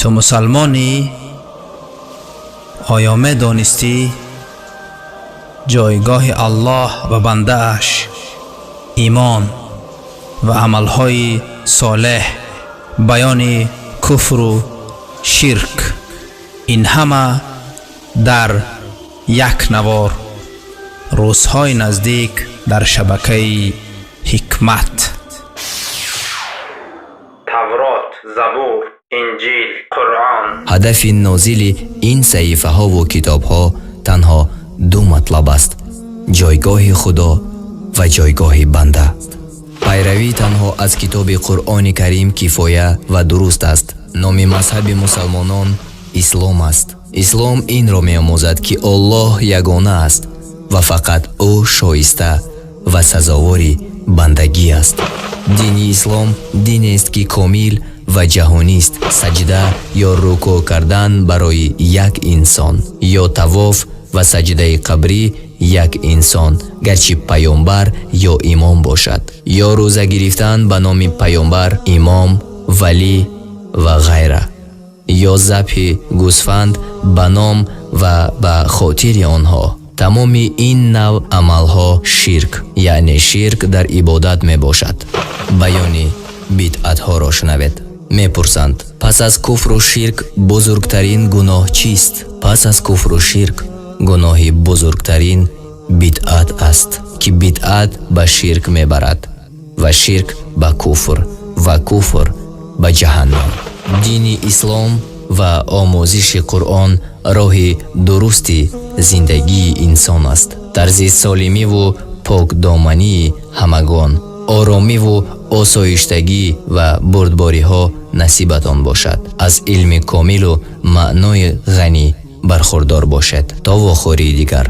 Ту мусалмонӣ? Оё медонистӣ ҷойгоҳи Аллоҳ ва бандааш, имон ва амалҳои солеҳ, баёни куфру ширк, ин ҳама дар як навор, рӯзҳои наздик дар шабакаи Ҳикмат. Таврот, Забур, Инҷил, Қуръон. Ҳадафи нозили ин саҳифаҳову китобҳо танҳо ду матлаб аст: ҷойгоҳи Худо ва ҷойгоҳи банда. Пайравӣ танҳо аз китоби Қуръони Карим кифоя ва дуруст аст. Номи мазҳаби мусалмонон Ислом аст. Ислом инро меомӯзад, ки Оллоҳ ягона аст ва фақат ӯ шоиста ва сазовори бандагӣ аст. Дини Ислом динест, ки комил ва ҷаҳонист. Саҷда ё рукӯъ кардан барои як инсон ё тавоф ва саҷдаи қабрӣ як инсон, гарчи паёмбар ё имом бошад, ё рӯза гирифтан ба номи паёмбар, имом, валӣ ва ғайра, ё забҳи гӯсфанд ба ном ва ба хотири онҳо, тамоми ин навъ амалҳо ширк, яъне ширк дар ибодат мебошад. Баёни бидъатҳоро шунавед. Мепурсанд: пас аз куфру ширк бузургтарин гуноҳ чист? Пас аз куфру ширк гуноҳи бузургтарин бидъат аст, ки бидъат ба ширк мебарад ва ширк ба куфр ва куфр ба ҷаҳаннам. Дини Ислом ва омӯзиши Қуръон роҳи дурусти зиндагии инсон аст. Тарзи солимиву покдомании ҳамагон, оромиву осоиштагӣ ва бурдбориҳо насибатон бошад. Аз илми комилу маънои ғанӣ бархурдор бошед. То вохӯрии дигар.